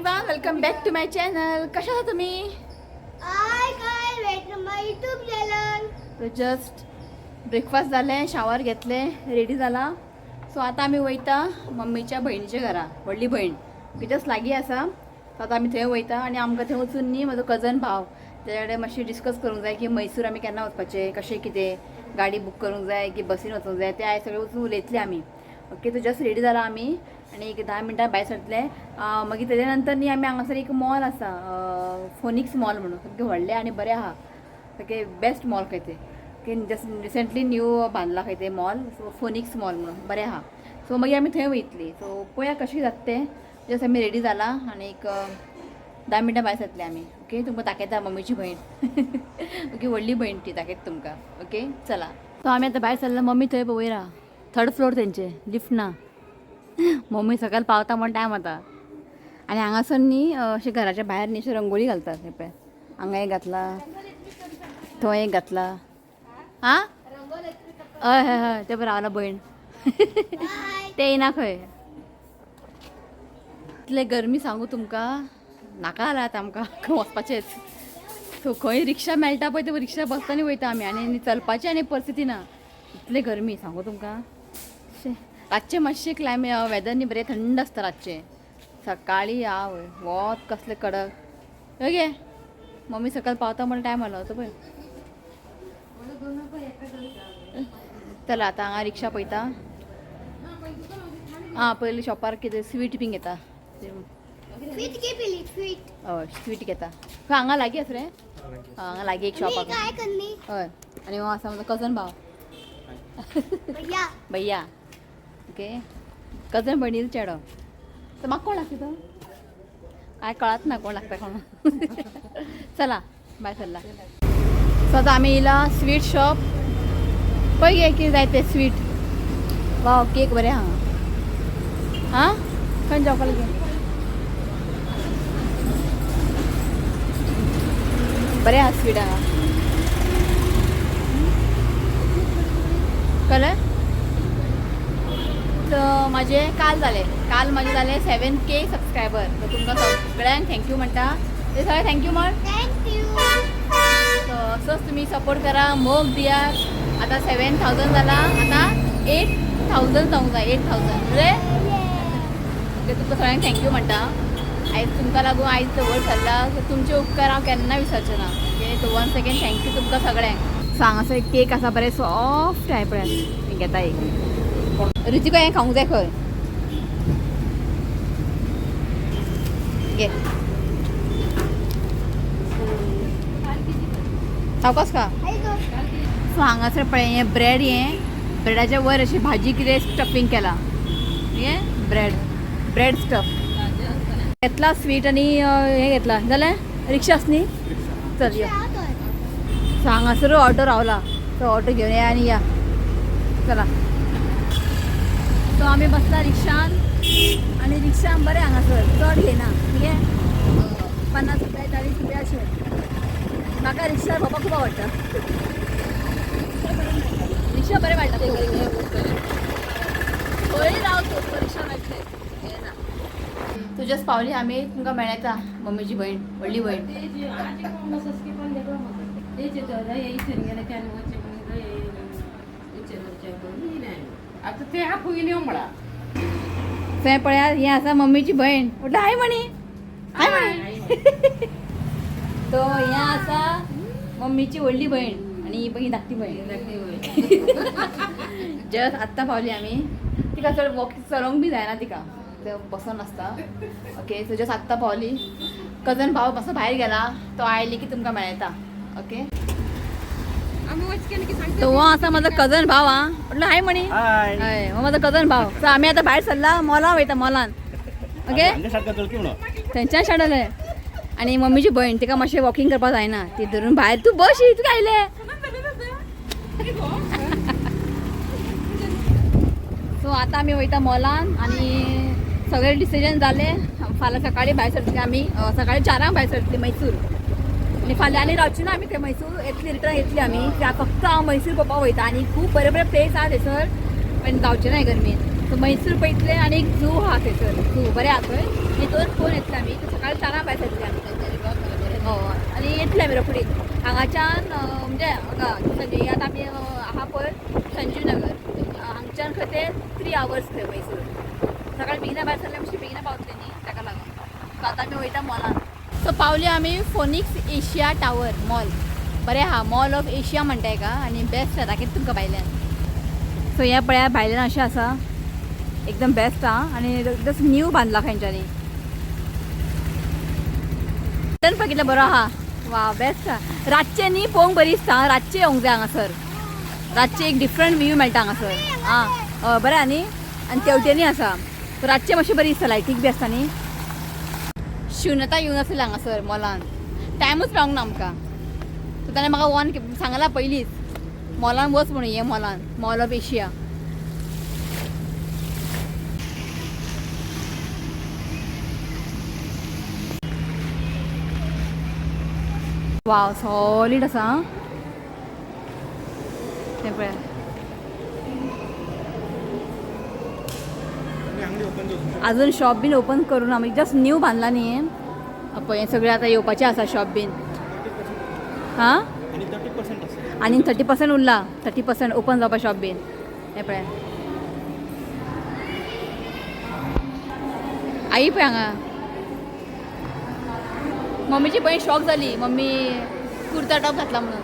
सगळ्यांक welcome back to my channel. कशा आसा तुमी? I काय welcome my YouTube channel. So just breakfast जालें, शावर घेतलें, रेडी जाला. सो आतां आमी वयता मम्मीच्या भयणीच्या घरा, व्हडली भयण ती जस्ट लागीं आसा. सो आतां आमी थंय वयता आनी आमकां थंय वचून न्ही म्हजो कजन भाव तेज्या कडेन मातशें डिस्कस करूंक जाय की मैसूर आमी केन्ना वचपाचें, कशें कितें, गाडी बूक करूंक जाय की बसीन वचूंक जाय, तें आयज सगळें वचून उलयतलें आमी. ओके, सो जस्ट रेडी जाला आमी आनी एक 10 मिनटां भायर सरतले. मागीर तेज्या नंतर न्ही आमी हांगासर एक मॉल आसा, फोनिक्स मॉल म्हणून, सामकें व्हडलें आनी बरें आहा, सामकें बेस्ट मॉल खंय तें. ओके, जस्ट रिसेंटली न्यू बांदला खंय तें मॉल, सो फोनिक्स मॉल म्हणून बरें आहा. सो मागीर आमी थंय वयतली. सो पळोवया कशें जाता तें. जस्ट आमी रेडी जाला आनी एक 10 मिनटां भायर सरतले आमी. ओके, तुमकां दाखयता मम्मीची भयण. ओके, व्हडली भयण ती दाखयता तुमकां. ओके, चला. सो आमी आतां भायर सरला. मम्मी थंय पळय वयर आहा, थर्ड फ्लोर तेंचे, लिफ्ट ना. मम्मी सकयल पावता म्हण टायम आतां. आनी हांगासर न्ही अशें घराच्या भायर न्ही अशें रंगोळी घालतात. हे पळय, हांगा एक घातला, थंय एक घातला. आं, हय हय हय, ते पळय रावला भयण. ते येना खंय. इतले गरमी सांगू तुमकां, नाका जालां आतां आमकां खंय वचपाचेंच. सो खंय रिक्षा मेळटा पळय ते रिक्षा बसता आनी वयता आमी, आनी चलपाची आनी परिस्थिती ना, इतले गरमी सांगू तुमकां. शे, रातचें मातशें क्लायमे वेदर न्ही बरें थंड आसता रातचें, सकाळीं आवय वत कसलें कडक. ओके, मम्मी सकयल पावता म्हण टायम जालो तो पळय. चला आतां हांगा रिक्षा पळयता. आं, पयलीं शॉपार कितें स्वीट बीन घेता. स्वीट घे पयली, स्वीट. हय, स्वीट घेता. खंय हांगा लागीं आसा रे? हांगा लागीं एक शॉप मी आसा. काय करनी? हय, आनी हो आसा म्हजो कजन भाव. भैया. भैया. ओके, कजन भयणीचो चेडो. तर म्हाका कोण लागता तो काय कळत ना, कोण लागता कोण. चला बाय सरला. सो आतां आमी येयला स्वीट शॉप. पळय गे कितें जाय तें स्वीट. वाव, केक बरें आहा. आं, खंय जावपाक गे बरें आहा स्वीट हांगा. कळ्ळें? तर म्हाजें काल जालें, काल म्हाजें जालें 7K subscriber. तर तुमकां सगळ्यांक thank you म्हणटा. ते सगळे thank you म्हण. Thank you. तर असोच तुमी सपोर्ट करा, मोग दियात. आतां 7000 जाला, आतां 8000 जावंक जाय, 8000 रे. ओके, तुमकां सगळ्यांक thank you म्हणटा. आयज तुमकां लागून आयज वयर सरला, सो तुमचे उपकार हांव केन्ना विसरचें ना. Okay, so one second thank you तुमकां सगळ्यांक. सो हांगासर एक केक आसा, बरें सॉफ्ट आहे पळय, घेता एक. ऋतिका हें खावंक जाय खंय. घे सावकाश खा. सो हांगासर पळय हें ब्रेड, हें ब्रेडाच्या वयर अशी भाजी कितें स्टफींग केलां. हें ब्रेड, ब्रेड स्टफ घेतला स्वीट आनी हें घेतला. जालें, रिक्षा आस न्ही, चल यो. सो हांगासर ऑटो रावला, तो ऑटो घेवन या आनी या. चला, सो आमी बसला रिक्षान आनी रिक्षान बरें हांगासर चड घेयना, ठीक आहे, 50 रुपया 40 रुपया अशें. म्हाका रिक्षार भोंवपाक खूब आवडटा, रिक्षा बरें मेळटा. खंय रावतो तुका रिक्षा मेळटले, हें ना. तुज्याच पावली आमी, तुमकां मेळटा मम्मीची भयण, व्हडली भयण. आता ते आपून म्हणा. थंय पळयात, हें आसा मम्मीची भयण. म्हटलं हाय म्हणी, हाय म्हणी. तो हें आसा मम्मीची व्हडली भयण आनी ही बही धाकटी भयण. जस्ट आत्तां पावली आमी. तिका चड वॉक चलोवंक बी जायना, तिका ते बसोन आसता. ओके, सो जस्ट आत्तां पावली. कजन भाव मातसो भायर गेला, तो आयली की तुमकां मेळटा. ओके, तो हो आसा म्हजो कजन भाव. आं, म्हटलं हाय म्हणी. हाय. हय, हो म्हजो कजन भाव. सो आमी आतां भायर सरला, मॉलान वयता, मॉलान. ओके, थंयच्यान शाडले. आनी मम्मीची भयण तिका मातशें वॉकिंग करपाक जायना, ती धरून भायर. तूं बस, तुका आयलें. सो आतां आमी वयता मॉलान आनी सगळे डिसिजन जाले. फाल्यां सकाळीं भायर सरतली आमी, सकाळीं 4 भायर सरतली मैसूर. आनी फाल्यां आनी रावची ना आमी थंय, मैसूर येतली, रिटर्न येतली आमी. फक्त हांव मैसूर पळोवपाक वयता आनी खूब बरे बरे प्लेस आहा थंयसर, पण जावचें ना गरमेन. सो मैसूर पळयतले आनी एक झू आहा थंयसर, झू बरें आहा थंय. आनी दोन फोन येतले आमी, सकाळी 4 भायर सरतले आमी. हय, आनी येतले आमी रोखडीच हांगाच्यान. म्हणजे हांगा संजय, आतां आमी आहा पळय संजीव नगर, हांगच्यान खंय ते 3 आवर्स खंय मैसूर. सकाळी बेगिना भायर सरले मातशें बेगिना पावतले न्ही, ताका लागून. सो आतां आमी वयता मॉलान. सो पावले आमी फोनिक्स एशिया टावर मॉल. बरें आहा, मॉल ऑफ एशिया म्हणटा हेका, आनी बेस्ट आहा. दाखयता तुमकां भायल्यान. सो हें पळया, भायल्यान अशें आसा, एकदम बेस्ट आहा आनी जस्ट न्यू बांदला खंयच्यांनी. रिटर्न पळय कितलें बरो आहा. वा, बेस्ट आहा. रातचें न्ही पळोवंक बरी दिसता. रातचें येवंक जाय हांगासर, रातचें एक डिफरंट व्यू मेळटा हांगासर. आं हय, बरें आहा न्ही. आनी तेवटेनूय आसा. सो रातचें मातशें बरी दिसता, लायटीक बी आसता न्ही. शुन्यता येवन आसलें हांगासर मॉलान, टायमूच मेळोंक ना आमकां. सो ताणें म्हाका वॉन सांगलां पयलींच, मॉलान वच म्हणून, हे मॉलान, मॉल ऑफ एशिया. वाव, सॉलीड आसा आं. तें पळय. अजून शॉप बीन ओपन करूं ना, म्हणजे जस्ट न्यू बांदला न्ही हें. पळय, हें सगळें आतां येवपाचें आसा शॉप बीन. हां, आणि 30% आसा. आनी 30% उरला, 30% ओपन जावपा शॉप बीन. हें पळय, आई पळय हांगा. मम्मीची पळय शॉक जाली, मम्मी कुर्ता टॉप घातला म्हणून.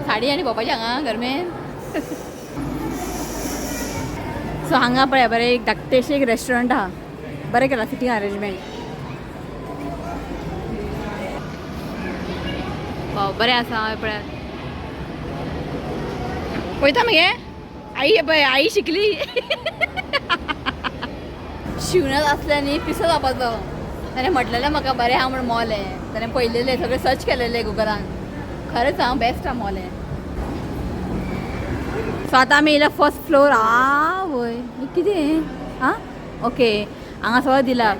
साडी आनी भोवपाची हांगा गरमेन. सो हांगा पळय, बरें एक धाकटेशें एक रेस्टॉरंट आहा, बरें केलां सिटींग अरेंजमेंट. वाव, बरें आसा. हय पळय, पळयता मगे आई. पळय, आई शिकली. शिवनाच आसलें न्ही पिसो जावपाचो. ताणें म्हटलेलें म्हाका बरें आहा म्हण मॉल हें. ताणें पळयलेलें सगळें, सर्च केलेलें गुगलान. खरेंच हांव बेस्ट आहा मॉल हें. सो आतां आमी येयल्या फर्स्ट फ्लोर. आ वय, हें कितें आं? ओके, हांगा सगळें दिलां.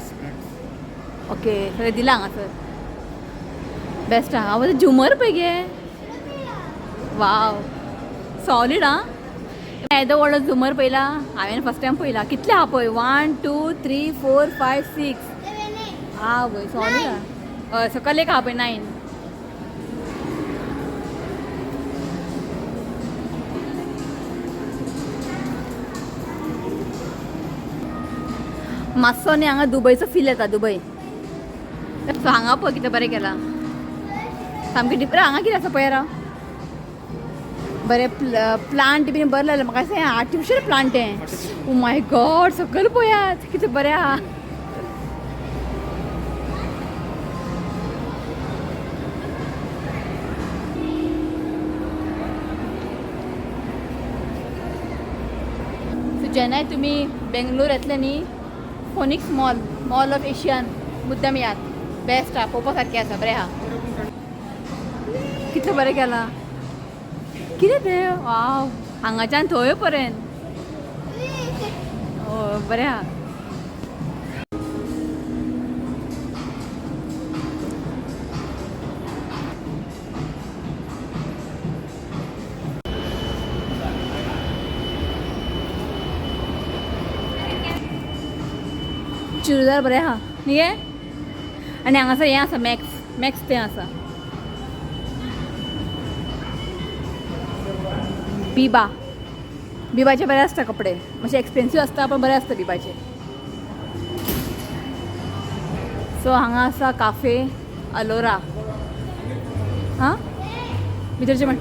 ओके, सगळें दिलां हांगासर. बेस्ट आहा. हांव झुमर पळय गे. वाव, सॉलीड आं. येदो व्हडलो झुमर पळयला हांवें, फर्स्ट टायम पळयला. कितले आहा पळय, 1 2 3 4 5 6. हा वय, सॉलीड आहा. हय, सकयल एक आहा पळय, 9. मातसो न्ही हांगा दुबयचो फील येता, दुबय. सो हांगा पळय कितें बरें केलां, सामकें डिफरंट. हांगा कितें आसा पळय राव. बरें प्लांट बीन बरें लायलें. म्हाका दिसता हें आर्टिफिशियल प्लांट हें. ओ my God, सकयल पळयात कितें बरें आहा. सो जेन्नाय तुमी बेंगलोर येतले न्ही, फोनिक्स मॉल, मॉल ऑफ एशियान मुद्दम यात. बेस्ट आहा, पळोवपा सारकें आसा, बरें आहा. कितलें बरें केलां, कितें तें. वाव, हांगाच्यान थंय पर्यंत. हय, बरें आहा. चुडीदार बरें आहा न्ही गे. आनी हांगासर हें आसा, मॅक्स, मॅक्स तें आसा. बिबा, बिबाचे बरे आसता कपडे, मातशे एक्सपेन्सीव आसता पण बरे आसता बिबाचे. सो हांगा आसा काफे अलोरा. हां, भितरचें म्हण.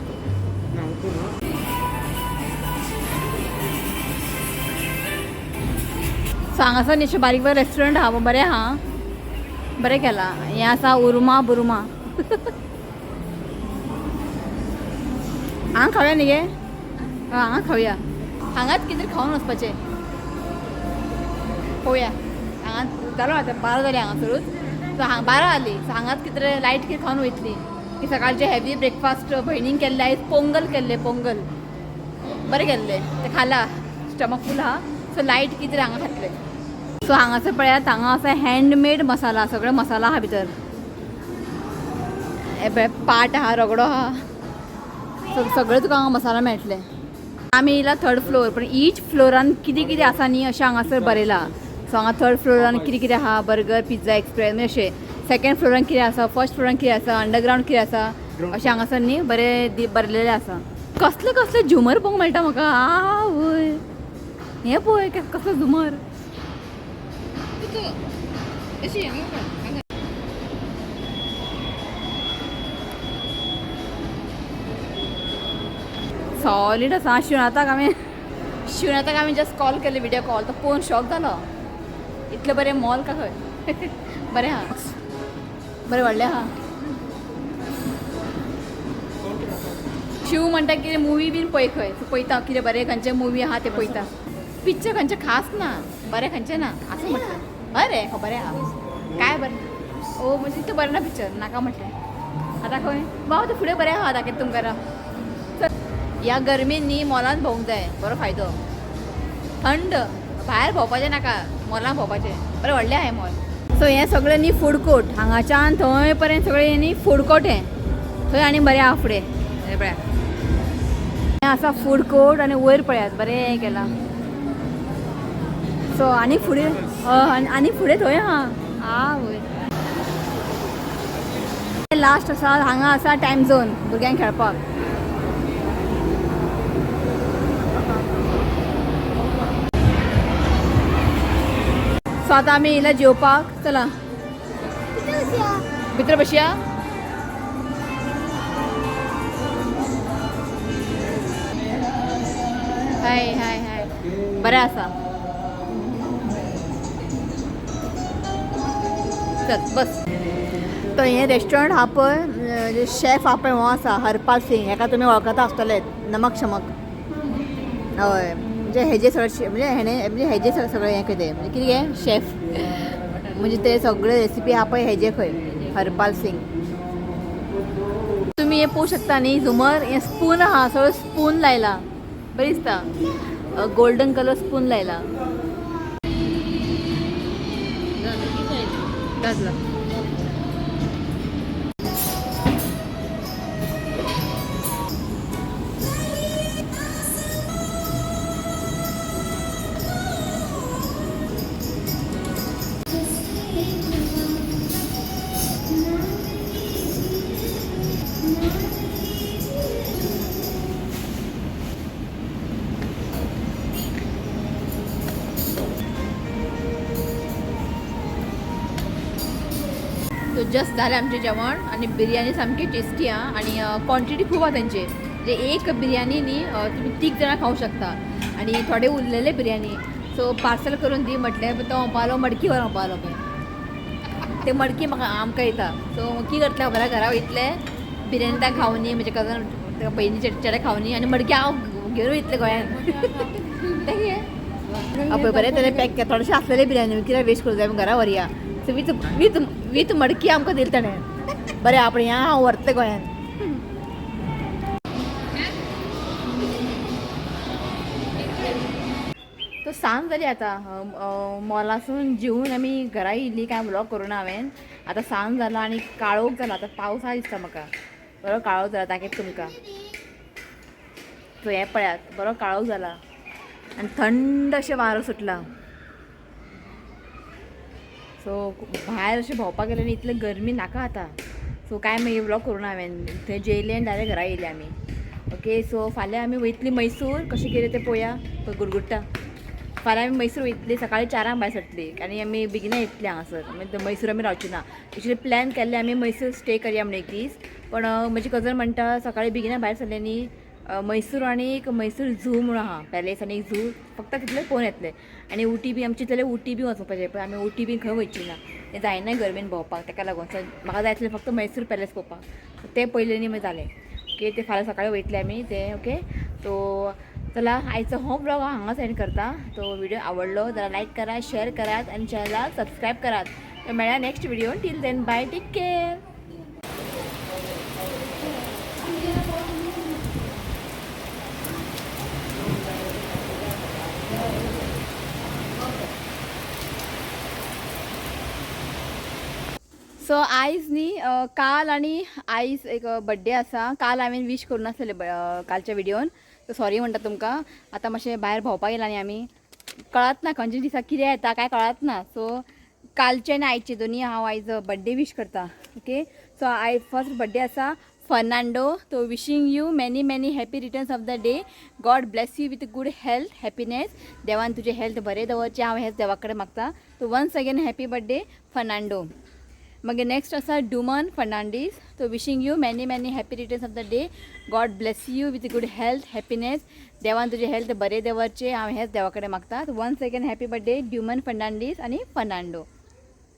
सो हांगासर न्ही अशें बारीक बारीक रेस्टॉरंट आहा, बरें आहा, बरें केलां. हें आसा उर्मा बुर्मा. हांगा खावया न्ही गे. हय, हांगा खावया. हांगाच कितें खावन वचपाचें पळोवया. हांगा जालो आतां 12 जाली हांगासरूच. सो हांगा 12 जाली. सो हांगाच कितें लायट कितें खावन वयतली की. सकाळचें हेवी ब्रेकफास्ट भयणीन केल्लें आयज, पोंगल केल्लें. पोंगल बरें केल्लें, तें खाला, स्टमक फूल आहा. सो लायट कितें हांगा खातलें. सो हांगासर पळयात, हांगा आसा हँडमेड मसाला, सगळे मसाला आहा भितर. हे पळय, पाट आहा, रगडो आहा, सगळें तुका हांगा मसाला मेळटले. आमी येयला थर्ड फ्लोर, पण ईच फ्लोरान कितें कितें आसा न्ही अशें हांगासर बरयलां. सो हांगा थर्ड फ्लोरान कितें कितें आहा, बर्गर पिझ्झा एक्सप्रेस म्हणजे अशें. सेकंड फ्लोरान कितें आसा, फर्स्ट फ्लोरान कितें आसा, अंडरग्रावंड कितें आसा, अशें हांगासर न्ही बरें बरयलेलें आसा. कसले कसले झुमर पळोवंक मेळटा म्हाका. आवय, हें पळय कसलो झुमर. सॉलीड आसा. शिवनाथाक आमी जस्ट कॉल केले, व्हिडिओ कॉल, तो पळोवन शॉक जालो. इतलें बरें मॉल का खंय. बरें आहा, बरें व्हडलें आहा. शिव म्हणटा कितें मुवी बीन पळय खंय. सो पळयता कितें बरें खंयचें मुवी आहा तें पळयता. पिक्चर खंयचें खास ना, बरें खंयचें ना असं म्हटलें. बरें खबर आहा काय बरें. ओ म्हणजे इतलें बरें ना पिक्चर, नाका म्हटलें. आतां खंय बाबा तें फुडें बरें आहा दाखयता तुमकां. ह्या गरमेन न्ही मॉलान भोंवंक जाय, बरो फायदो. थंड, भायर भोंवपाचें नाका, मॉलान भोंवपाचें. बरें व्हडलें आहा मॉल. सो हें सगळें न्ही फूड कोर्ट, हांगाच्यान थंय पर्यंत सगळें न्ही फूड कोर्ट हें. थंय आनी बरें आहा फुडें. हें पळया, हें आसा फूड कोर्ट. आनी वयर पळयात बरें केलां. सो आनी फुडें आनी फुडें थंय आहा. आवय, लास्ट आसा हांगा आसा टायम झोन भुरग्यांक खेळपाक. सो आतां आमी येयला जेवपाक. चला भितर बसया. हाय हाय हाय, बरें आसा. चल बस. तो हें रेस्टॉरंट आहा पळय, शेफ आहा पळय हो आसा हरपाल सिंग. हेका तुमी वळखता आसतले, नमक शमक. हय, म्हणजे हेजे सगळे, म्हणजे हेणे म्हणजे हेजे सगळें हें कितें म्हणजे कितें हें शेफ, म्हणजे ते सगळे रेसिपी आहा पळय हेजे खंय हरपाल सिंग. तुमी हें पळोवंक शकता न्ही झुमर, हें स्पून आहा, सगळें स्पून लायला, बरें दिसता. गोल्डन कलर स्पून लायला. सो जस्ट जालें आमचें जेवण आनी बिरयानी सामकी टेस्टी आहा आनी क्वॉन्टिटी खूब आहा तेंचे. म्हणजे एक बिरयानी न्ही तुमी 3 जाणां खावंक शकता. आनी थोडे उरलेले बिरयानी सो पार्सल करून दी म्हटलें, तो म्हणपालो मडकी व्हर म्हणपालो पळय. ते मडकी म्हाका आमकां येता. सो की करतलें खबर आहा, घरा वयतले बिरयानी ताका खावनी, म्हजे कजन बहिणी चेडे खावनी आनी मडकी हांव घेवन वयतलें गोंयान. तें पळय बरें ताणें पॅक केलें. थोडेशें आसलेले बिरयानी कित्याक वेस्ट करूं जाय, घरा व्हरया. सो वीथ वीथ वीथ मडकी आमकां दिली ताणें. बरें आपण ह्या हांव व्हरतलें गोंयान. तो सांज जाली आतां, मॉलासून जेवन आमी घरा येयल्ली. कांय व्लॉग करूं ना हांवें. आतां सांज जाला आनी काळोख जाला. आतां पावस आहा दिसता म्हाका, बरो काळोख जाला. दाखयता तुमकां. सो हें पळयात, बरो काळोख जाला आनी थंड अशें वारो सुटला. सो भायर अशें भोंवपाक गेलें न्ही इतलें गरमी नाका आतां. सो कांय मागीर व्लॉग करूं ना हांवें. थंय जेयलें आनी डायरेक्ट घरा येयले आमी. ओके, सो फाल्यां आमी वयतली मैसूर, कशें कितें तें पळोवया. गुडगुडटा. फाल्यां आमी मैसूर वयतली, सकाळी 4 भायर सरतली आनी आमी बेगिना येतली हांगासर. मागीर मैसूर आमी रावची ना. एक्चुली प्लॅन केल्लें आमी मैसूर स्टे करया म्हण एक दीस, पण म्हजी कजन म्हणटा सकाळी बेगिना भायर सरले न्ही मैसूर आनी एक मैसूर झू म्हणून आहा पॅलेस आनी एक झू, फक्त तितलें पळोवन येतलें. आनी उटी बी आमची जाल्यार उटी बी वचपाचें, पण आमी उटी बी खंय वयची ना, तें जायना गरमेन भोंवपाक. तेका लागून सो म्हाका जाय आसलें फक्त मैसूर पॅलेस पळोवपाक, तें पयलें न्ही मागीर जालें. ओके, ते फाल्यां सकाळी वयतले आमी ते. ओके, सो चला आयचो हो व्लॉग हांव हांगाच एंड करता. तो व्हिडिओ आवडलो जाल्यार लायक करा, शेअर करात आनी चॅनलाक सबस्क्रायब करात. मेळ्या next video. Till then bye, take care. So आयज न्ही काल आनी आयज एक बड्डे आसा. काल हांवें वीश करूं नासलें कालच्या व्हिडियोन, सो सॉरी म्हणटा तुमकां. आतां मातशें भायर भोंवपाक येयला न्ही आमी, कळत ना खंयच्या दिसा कितें येता काय कळत ना. सो कालचे आनी आयचे दोनी हांव आयज बड्डे वीश करता. ओके, सो आयज फर्स्ट बड्डे आसा फर्नांडो. तो wishing you many many happy returns of the day. God bless you with good health, happiness. देवान तुजें हेल्थ बरें दवरचें हांव हेंच देवा कडेन मागता. So once again happy birthday Fernando. मागीर नेक्स्ट आसा डुमन फर्नांडीस. तो wishing you many many happy returns of the day. God bless you with good health, happiness. देवान तुजें हेल्थ बरें दवरचें हांव हेंच देवा कडेन मागता. Once again happy birthday Duman Fernandes आनी फर्नांडो.